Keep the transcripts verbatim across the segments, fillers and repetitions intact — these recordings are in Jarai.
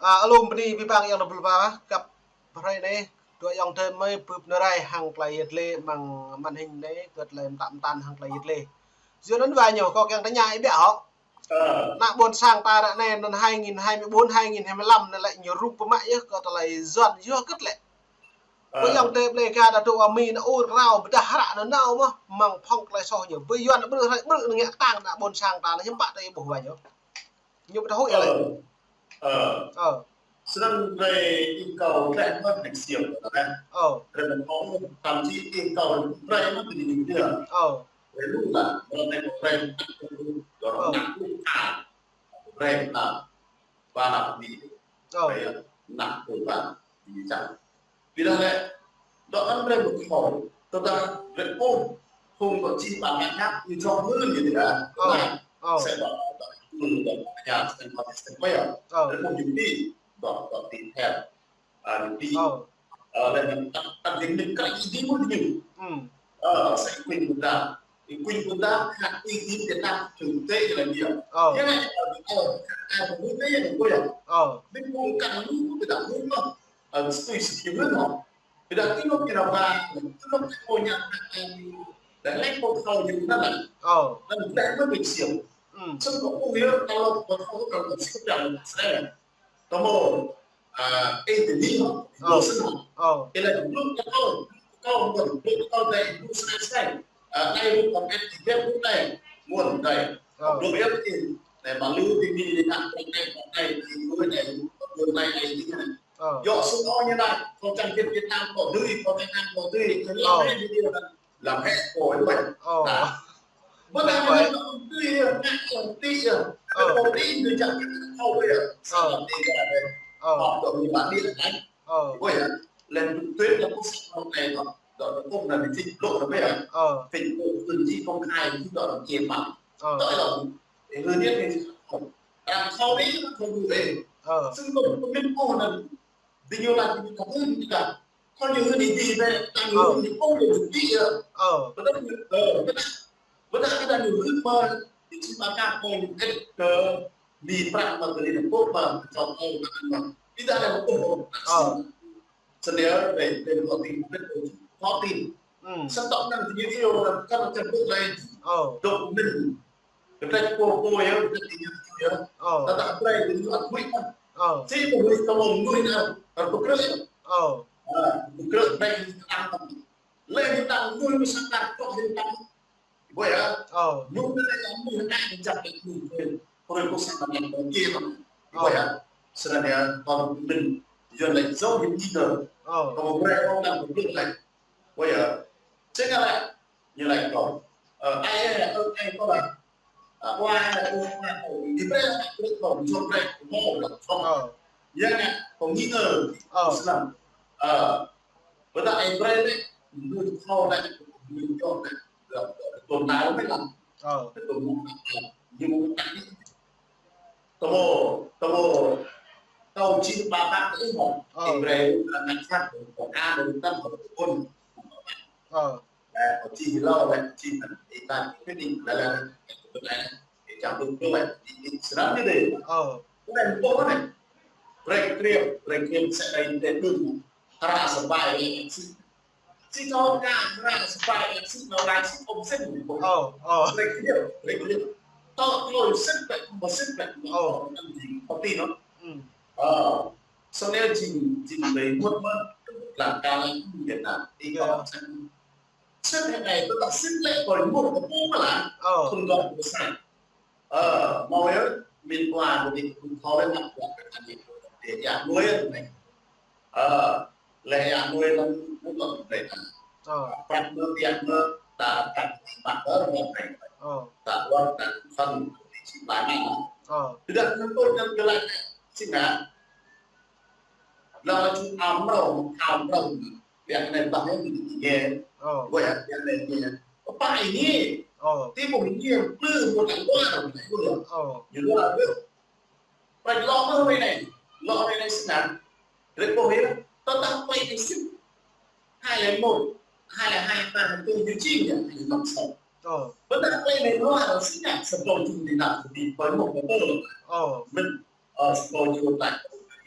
A, alum bơni abih bang ayŏng adơi plư pla, kăp hrơi anai, dua ayŏng adơi mơi bưp nơrai hăng tơlơi yet lê, mơ̆ng màn hình anai, kơ tơlơi mơtă mơtăn hăng tơlơi yet lê. Yua anŭn wa ñu, kâo kiăng tơña ih biă hŏ. Ană ƀôn sang ta ră anai, anŭn hai nghìn hai mươi bốn, hai nghìn hai mươi lăm anai lĕ ñu rŭng pơmă yơh, kơ tơlơi Yuan yua kơ̆t lĕ. Ơ. Ƀơi ayŏng adơi plơi ga ta tŭ wa Mi anŭn ur rao, ƀôdah hră anŭn nao mơ̆, mơ̆ng phŏng tơlơi soh ñu. Ƀơi Yuan ƀrư̆ hrơi ƀrư̆ anŭn ngă kơtang ană ƀôn sang ta anŭn hiư̆m pă tơlơi ƀuh wa ñu. Ñu ƀu thâo huĭ lĕ. Ơ. Ơ. Ơ. Snăn drei ih kâo tleh mơ̆n nek siam kơ ta. Ơ. Drei mơ̆n kâo, thậm chí ih kâo drei mơ̆n tơ ñu dia. Ơ. Drei lu lah, drei nek drei nek lu, drei nek lu. Ơ. Drei nek lu. Ơ. Drei nek lu. Ơ. Drei nek lu. Ƀiădah lĕ, dŏ anŭn drei ƀu thâo, tơdah drei ƀuh, hông dŏ čih ƀăng ngă ngă, ñu jŏk mơ̆n ñu tơdah. Ơ, ơ. Sĕ dŏ, dŏ, dŏ, dŏ, ya, sĕ dŏ, sĕ dŏ, ya. Ơ. Drei ƀuh ñu đi, dŏ, dŏ, ti thel. A, ñu đi. Ơ. Ơ, lĕ ñu tăp, tăp ding ding krăk đi mơ̆n ñu. Ơ, sĕ kuing ƀudah. Kuing ƀudah, ngă ti ding Việt Nam, thực tế là gì ạ? Ơ. Thế này, ơ, ơ, ơ, thực tế là gì ạ? Ơ. Đinh Phú Căn, đinh Phú Căn, đinh Phú Căn. Ơ, tui si kiăng mơ̆n hŏ. Ƀiădah ti anŭn kơ ană ƀă, ti anŭn kơ pô ñă, ơ, dah lĕ pô thâo ñu anŭn lĕ. Ơ. Anŭn lĕ mơ̆n ƀing siam. Hm. Snăn kâo ƀuh yơh, kâo lŏ pô thâo kâo lŏ sĭt kâo lŏ srei. Tơmô, ơ, ê tơ ni hŏ, ơ, ƀuh snăn hŏ. Ơ. Ê lĕ blŭ kơ kâo, kâo mơ̆n, blŭ kơ kâo dai, blŭ srei srei. Ơ, dai blŭ kơ ê ti dai blŭ dai, mơ̆n dai. Ơ. Blŭ yơh ti, dai mă lu ti ni, dai kơ dai, dai, dai, dai, dai, dai, dai, dai, dai, dai, dai, Ơ. Yua sum ôh ñu anai, kâo čang Việt, Việt Nam kâo dưi, kâo Việt Nam kâo dưi, kâo lăng hĕ video anŭn, lăng hĕ kâo anŭn. Ơ. Nah. Ƀơi anai ñu dưi, ngă kâo ti, ơ. Ơ. Kâo ti ñu čang Việt Nam kâo dưi, ơ. Ơ. Samơ̆ ti kâo anai. Ơ. Kâo dŏ ñu ƀă đi anai. Ơ. Ƀơi anai, lĕ tuyên là quốc sách kâo anai kâo, dŏ kâo anai đi, blok anai ƀơi anai. Ơ. Phim kâo tuyên chỉ công khai, chỉ dŏ anai chia mă. Ơ. Dŏ anai. Ê, hưn yơh, ê, arăng thâo đĭ, arăng thâo đuaĭ. Ơ. Snăn kâo, kâo mĭn ôh anăn. Dĭ ñu laĭ, dĭ ñu thâo hưn, dĭ ñu laĭ. Kâo ñu hưn ih dĭ bĕ, ta ñu hưn ñu ôh, ñu dĭ yơh. Ơ. Ƀiădah ñu, ơ, ƀiădah, ƀiădah kơ ta ñu hưn mơ̆, dĭ či mă kơ kâo ñu ĕt kơ, dĭ prăk mă kơ Liên Hợp Quốc mă, kâo kâo mă kơ mă. Ƀiădah anăn ôh, ơ. Snăn yơh, drei, drei thâo tin, drei thâo tin. Hm. Snăn tŏ anăn dĭ ñu iâu anăn kăn kăn ƀuh lĕ. Ơ. Dŏ mĭn. Kơ drei pô pô yơh, kơ drei dĭ ñu yơh. Ơ. Tơdah drei dĭ ñu ăt huĭ mơ̆n. Ơ. Si ƀu huĭ kơ mơ̆ng mnuih anăn, kơ pơkrư̆ yơh. Ơ. Ơ, pơkrư̆ drei kơ tăng. Lĕ ñu tăng mnuih mơ̆ng sang tăng, kơ ñu tăng. Ƀuh yơh. Ơ. Ñu anăn lĕ ñu anăn ñu čăp lĕ ñu. Kơ ñu kơ sang tăng kơ ñu. Ơ. Ƀuh yơh. Snăn yơh, kâo mĭn. Yua lĕ dŏ ñu dĭ yơh. Ơ. Kâo mă brei kâo tăng pơkrư̆ lĕ. Ƀuh yơh. Snăn lĕ, ñu laĭ kâo. Ơ, ai, ai, ơ, ai kâo lah. Ơ, kâo ai, ai, ơ, ai, ơ, đi brei, brei kâo, jŏk brei, kâo mâo lah, jŏk. Ơ. Yua anăn, kâo nghi ngờ. Ơ. Snăn. Ơ, ƀiădah ai brei lĕ, ñu thâo lĕ, ñu jŏk lĕ, lĕ, lĕ, tơl nao mơ̆n lah. Ơ. Lĕ tơl nao, ñu mơ̆ tăng. Tơmô, tơmô, kâo či ba ba kơ ih mơ̆. Ơ. Ai brei, lĕ, ngă sat, kâo ka, lĕ, tăng, kâo pun. Ơ. Ơ, kâo či hlâo lĕ, či mă, ih ta či quyết định lĕ lĕ, lĕ, ih čang ƀuh lĕ, ih, ih, snăn ñu dih. Ơ. Kâo anăn pô anai. Brei kriê, brei kriê msĕ anai dih ƀuh. Hră sơpai lĕ, či, či thâo ka hră sơpai lĕ, či nao lĕ, či ôm sĭt. Ơ, ơ. Brei kriê, brei kriê. Tŏ tui sĭt lĕ, mă sĭt lĕ. Ơ. Anăn dih, kâo tin anŭn. Hm. Ơ. Snăn yơh jing, jing lĕ mŭt mơ̆n, lăng ka lĕ, Việt Nam. Ih kâo sĭt. Sĭt hĕ anai, tơdah sĭt lĕ kâo mŭt kơ pô mơ̆ lah. Ơ. Thŭn dua pluh sa. Ơ, mâo yơh, mĭn kua kơ dih, kâo thâo lĕ ngă kua kơ ta dih, dih yă nuai anai. Ơ, lĕ yă nuai lăm mŭt lăm drei ta. Ơ. Prăk mơ̆, biă mơ̆, ta, ta, ta, ta, ơ, mơ̆ drei. Ơ. Ta, wăt, ta, phân, dih či ƀai mă. Ơ. Tơdah mŭt kơ drei lĕ, si ngă. Lăng lĕ čŭ amrâo, amrâo. Biă anai ƀah anai ñu dĭ ñu. Ơ. Ƀuh yơh, biă anai ñu. Pă anai ñu. Ơ. Ti ƀuh ñu, plư ƀuh lăng ƀuh, ƀuh yơh. Ơ. Ñu ƀuh ƀuh. Pă lŏ mơ̆ anai. Lŏ anai anai snăn. Drei ƀuh yơh. Tơdah pă anai sĭt. Hai lẻ một, hai lẻ hai, ta tu ñu čing yơh, ñu năm sáu. Ơ. Tơdah pă anai lŏ sĭt ngă, sa ƀuh čŭ dĭ nao, dĭ pă mơ̆ pă. Ơ. Mĭn. Ơ, sa ƀuh čŭ ta.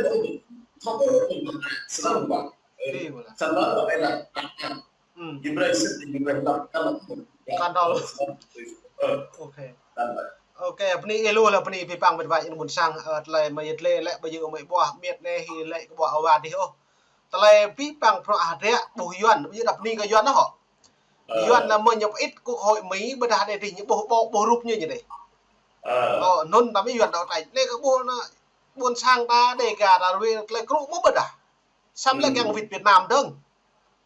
Ơ, ơ, ơ. Ơ. Kăn đôl. Ok. Ok, bơni ih lu lah bơni pơpă mĕt wa in ƀôn sang, ơ, tơlơi mơi yơh lĕ, ƀơi yơh mơi ƀuah mĕt anai hĭ lĕ kơ ƀuah awa dih ôh. Tơlơi pơpă bruă hơdră ƀuh Yuan, ƀơi yơh đăp bơni kơ Yuan ôh. Ơ. Yuan lah mơi ñu pơit kơ hội Mỹ, ƀôdah đe dih ñu ƀuh ƀô̆, ƀuh rup ñu ñu dih. Ơ. Ơ, anŭn tăm Yuan đôč trai. Anai kơ ƀuh anŭn ƀôn sang ta Đêga ta ruai tơlơi krŭ mơ̆ ƀôdah. Samơ̆ lĕ kiăng wĭt Việt Nam dơ̆ng.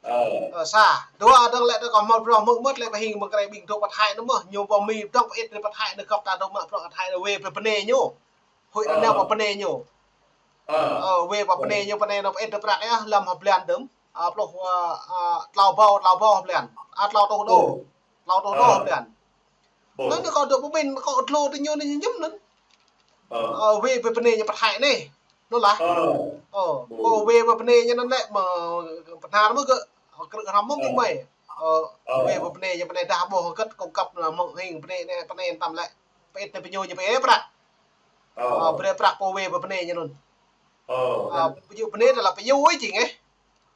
Ơ. Ơ, sa. Dua dơ̆ng lĕ ta kơ hmâo bruă mơ̆ mơ̆t lĕ pơhing mơ̆ng krei ƀing dŏ pơthai anŭn mơ̆. Ñu pơmĭn dŏ pơit rai pơthai anŭn kơp ta dŏ mă bruă pơthai anŭn wai pơ bơnai ñu. Hui anŭn pơ bơnai ñu. Ơ, wai pơ bơnai ñu, bơnai anŭn pơit rai prăk yơh, lăm hơblan dơ̆m. Ơ, pluh, ơ, ơ, klâo rơbâo, klâo rơbâo hơblan. Ơ, klâo rơtuh rơđô. Klâo rơtuh rơđô hơblan. Anŭn kâo dŏ pơmĭn, kâo tlô tơ ñu anŭn ñu ñŭm anŭn. Ơ, wai pơ bơnai ñu pơthai anai. Anŭn lah. Ơ, kâo wai pơ bơnai ñu anŭn lĕ, mă, pơhnar mơ̆ gơ̆, krư̆ hrăm mơ̆ ƀing mơi. Ơ, wai pơ bơnai ñu bơnai dah ƀuh hơget kâo kơp anŭn mơ̆ng hing bơnai anai, bơnai tăm lĕ. Pơit tơ pơñu ñu pơit prăk. Ơ, brơi prăk pơ wai pơ bơnai ñu anŭn. Ơ, pơñu bơnai tơlơi pơñu ơi jing eh.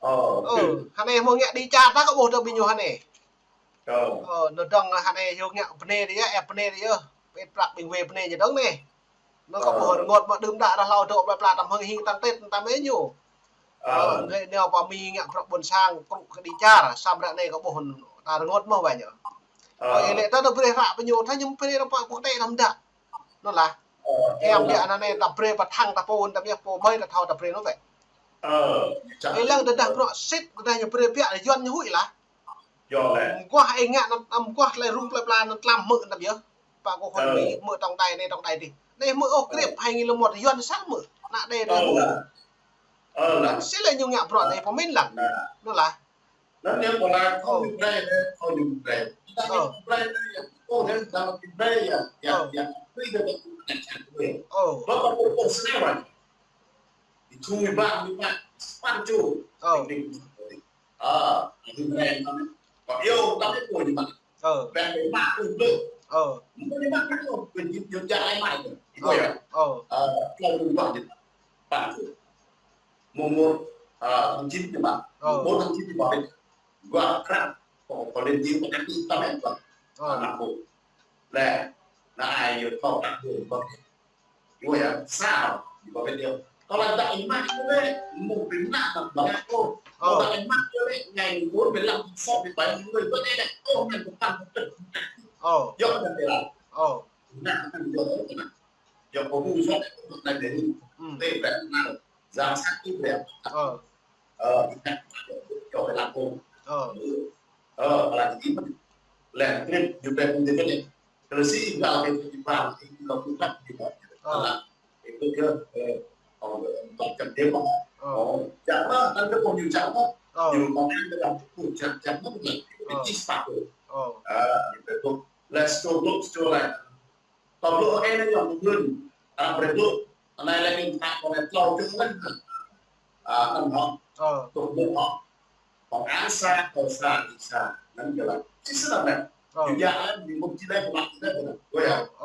Ơ, hơnai hmâo ngă đi čar ta kơ ƀuh tơ ƀing ñu hơnai. Ơ, anŭn dơ̆ng hơnai yơh ngă bơnai dih yơh, ĕp bơnai dih yơh. Pơit prăk ƀing wai bơnai ñu dơ̆ng anai. Anŭn kơ ƀuh rơngot mă đưm đă dah hlâo dŏ plơi pla tăm hơng hing tăng Tết tăm ơi ñu. Ơ, anai nao pơ Mi ngă bruă ƀôn sang krŭ kơ đi čar, samơ̆ ră anai kơ ƀuh ta rơngot mơ̆ wai ñu. Ơ, ih lĕ ta dŏ brơi hră pơ ñu, ta ñu brơi hră pơ quốc tế tăm đă. Anŭn lah. Ơ, em ƀiă anai ta brơi pơthăng ta pô, ta ƀiă pô ƀai ta thâo ta brơi anŭn wai. Ơ, ih lăng tơdah bruă sĭt, tơdah ñu brơi ƀiă Yuan ñu huĭ lah. Yơh lĕ. Mơguah ih ngă anŭn, mơguah tơlơi rŭng plơi pla anŭn tlam mơ̆ anŭn yơh. Pă kơ hội Mỹ mơ̆ tŏng đai anai tŏng đai dih. Anai mơ̆ ôh krep hai nghìn lẻ một Yuan sang mơ̆. Ană đe anai mơ̆. Ơ, lah. Sĭt lĕ ñu ngă bruă anai pơmĭn lăng. Anŭn lah. Anŭn yơh pơla kơ Ukraine, kơ Ukraine. Kita Ukraine anai yơh. Kơ anai dăng Ukraine yơh. Yơh, yơh. Ukraine yơh. Ơ. Bơ kơ kơ sơnai wai. Di tui bang, di bang. Span chu. Ơ. Ding, ding. Ơ, anŭn rai anŭn. Kâo iâu tăm ih pô ñu mă. Ơ. Bang ih mă ƀu blư̆. Ơ. Mơ̆ ih mă ƀu blư̆, ƀing ñu jai mă ih. Ih ƀuh yơh. Ơ. Ơ, klâo ƀuh ƀuh ñu. Pă tu. Mơ̆ng mơ̆ng, ơ, tháng chín ñu mă. Ơ. Mơ̆ng tháng chín ñu mă. Gua krăp. Kâo, kâo lên tiếng kâo nhắn tin tăm ih. Ơ. Ană kâo. Lĕ, anai yơh kâo tak ƀuh ƀuh. Ih ƀuh yơh, sao, ih ƀuh ƀiă yơh. Kâo lăng dăk ih mă yơh lĕ, mơ̆ng ƀing ană ta ƀă ôh. Ơ. Kâo dăk ih mă yơh lĕ, ngày mười lăm tháng sáu, mười bảy tháng mười, bơ anai lĕ, ôh, anai kâo păng kâo tơt. Ơ. Yơh, anai tơlơi. Ơ. Anai, anai, yơh, anai. Yơh, kâo ƀuh yơh, anai tơlơi. Ơ. Tơlơi anai, giám sát ih ƀuh yơh. Ơ. Ơ, ih ngă, yơh, tơlơi anai kâo. Ơ. Ơ, kâo lăng dăk ih mă. Lĕ, trip, ñu brơi kơ ih dih kơ anai. Kơ lĕ si gal ke ti bang ti lo ku tak ti bang. Ơ. Ala. Itu dia, eh, oh, tak kan dia mah. Ơ. Oh, jangan kan dia pun you jangan. Ơ. You mau kan dia dah tu jangan jangan kan. Ơ. Itu is tak tu. Ơ. Ah, itu tu. Let's go, let's go lah. Tao lu eh ni yang mungkin. Ah, berdu. Anai lagi tak kau nak tahu tu kan. Ah, kan ha. Ơ. Tu bu ha. Kong an sa, kong sa, ih sa. Anŭn kơ lah. Či sơnăm anŭn. Ơ. Ñu yă anŭn, ñu mŭt či lĕ, kơ mă či lĕ, kơ mă. Ơ, ơ. Ơ,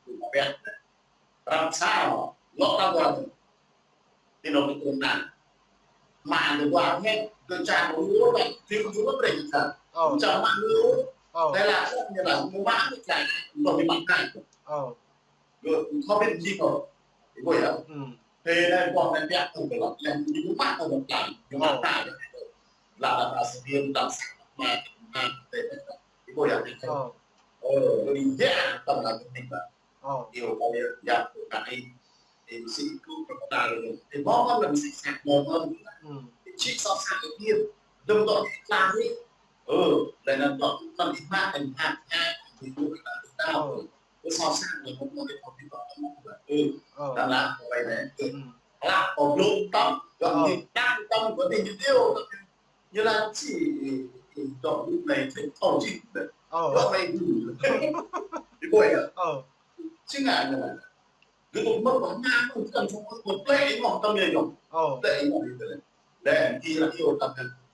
kơ mă ƀiă. Răm sa, lŏ ta dua anŭn. Ti nŏ kơ kơnŭn anŭn. Mă anŭn dua anŭn, kơ čar kơ lu, kơ tiu kơ lu, kơ tiu kơ lu. Ơ. Čar mă lu. Ơ. Tơlơi lah, ñu lah, ñu mă anŭn čar, ñu mă anŭn. Ơ. Lu, kơ ƀing jing kơ. Ih ƀuh yơh. Ơ. Tê anai ƀuh anai ƀiă tŭ kơ lŏ. Yang ñu mă kơ lŏ tang. Ñu mă tang. Lă lă ta sơdien tang sa ma ma tê tê. Ih ƀuh yơh. Ơ. Ơ, lu ih yă tang lă tơning lă. Ơ. Iâu kâo yă yă tŭ kơ ih. Ih sĭ kơ kơ ta lu. Ih mơ̆ng mơ̆ng lăm sĭ săk mơ̆ng mơ̆ng. Ih sĭ săk săk ih yă. Dơ̆m dŏ ih tang ih. Ơ, lĕ anŭn dŏ tơl ih mă ih mă ih mă ih mă ih mă. Ơ. Kơ sao sang anai mơ̆ng mơ̆ng ih thâo ih dŏ tơl mơ̆ng. Ơ. Ơ. Tơl lă kơ wai anai. Ơ. Lă kơ blung tăm, gơ̆ ih tăng tăm, gơ̆ ih ñu iâu tăm. Ñu lah či, ih dŏ lu anai thâo či. Ơ. Dŏ anai lu. Ih ƀuh yơh. Ơ. Či ngă ñu lah. Gơ̆ dŏ mơ̆ng ƀah anai mơ̆ng tăm sông mơ̆ng plei ih mơ̆ng tăm yơh yơh. Ơ. Plei ih mơ̆ng ih tơlơi. Lĕ ih lah iâu tăm yơh.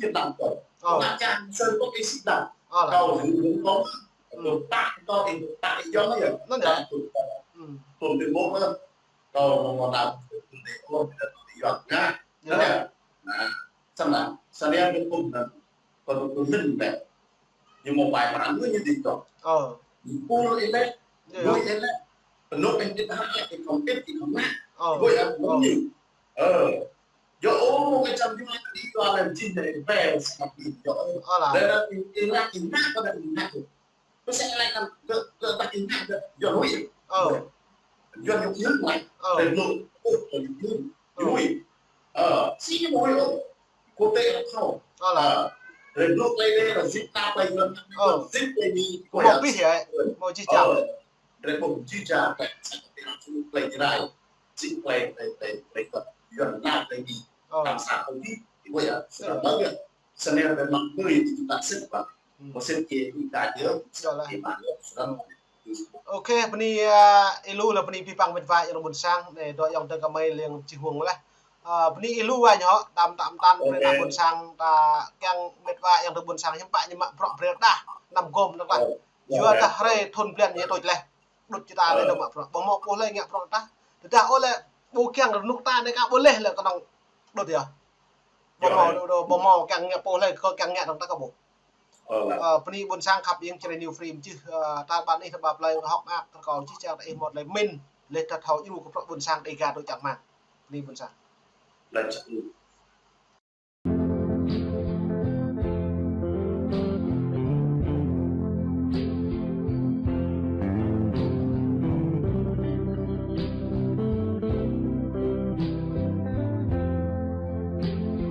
sĭt lăng kâo. Ơ. Kâo ngă čang, sơ kâo ih sĭt lăng. Ơ, lah. Kâo hưn hưn kâo. Ơ. Kâo tak kâo ih, tak ih yơh. Anŭn yơh. Ơ. Ơ. Ơ. Ơ. Ơ. Kâo mơ̆ng mơnam, kâo mơ̆ng mơnam, kâo mơ̆ng mơnam, kâo mơ̆ng mơnam. Anŭn yơh. Nah, samơ̆, samơ̆ anai kâo mơ̆ng mơnam, kâo mơ̆ng mơnam bĕ. Ñu mơ̆ng bai mơnam ñu ñu dĭ kâo. Ơ. Ñu pul ih lĕ, ơ, lui ih lĕ. Pơnuk ih đĭ ha, ih khŏm đĭ, ih khŏm ngă. Ơ. Ih ƀuh yơh, ơ, mơ̆ng ñu. Ơ. Yơh, ơ, mơ̆ng kơ čăm ñu dĭ kâo lĕ jing lĕ ih ƀe samơ̆ ih yơh, ơ. Ơ, lah. Lĕ ih ngă, ih ngă kơ đa ih ngă. Kơ sĕ lĕ kăn, kơ, kơ dah ih ngă kơ, yua lui. Ơ. Yua ñu kiăng lĕ. Ơ. Rơnŭk, ơ, rơnŭk, ơ, lui. Ơ. Sĭ ñu lui, ơ. Kơ tĕ lĕ thâo. Ơ, lah. Ơ. Rơnŭk lĕ lĕ, rơnŭk ta lĕ yua, ơ, rơnŭk lĕ mi, kơ mơ̆ yua. Pih yơh, ơ. Mơ̆ jih jang. Ơ. Rơnŭk jih jang, lĕ, lĕ, lĕ, lĕ, lĕ, yua na lĕ mi. Ơ. Tam sa kơ mi, kơ yua. Ơ. Ơ. Snăn lĕ mă mơi ti ta sĭt ƀă. Hmm. Mă sĭt kơ ta jơ. Yơh lah. Kơ mă yơh, snăn. Ơ. Ôkê, bơni, a, ih lu lah bơni pih păng mĕt wa ayŏng adơi ƀuôn sang, anai dŏ ayŏng adơi kơ mơi leng čih huăng lah. A, bơni ih lu wa ñu, tam tam tan, ôkê, brơi ană ƀuôn sang, ta kiăng mĕt wa ayŏng adơi ƀuôn sang, hiư̆m pă ñu mă bruă brơi đah, năm gom đah lah. Ơ. Yua dah hrơi thun blan ñu tui leh. Đŭt či ta lĕ dŏ mă bruă. Ƀu hmâo pô lĕ ngă bruă ta. Tơdah ôh lĕ ƀu kiăng rơnŭk ta anai kơ ƀu leh lĕ kơnơ̆ng đŭt yơh. Ƀu hmâo đŭt, ƀu hmâo kiăng ngă pô lĕ kơ kiăng ngă dơ̆ng ta kơ ƀu. Ơ, bơni ƀuôn sang khăp ƀing čơrơniu free mơčih, ơ, ta ƀăn ih ta ƀă plơi hŏk mơak ta kâo čih čang ta ih mơ̆t lĕ min. Lĕ ta thâo ñu kơ bruă ƀuôn sang Dega dŏ čang hmang. Bơni ƀuôn sang.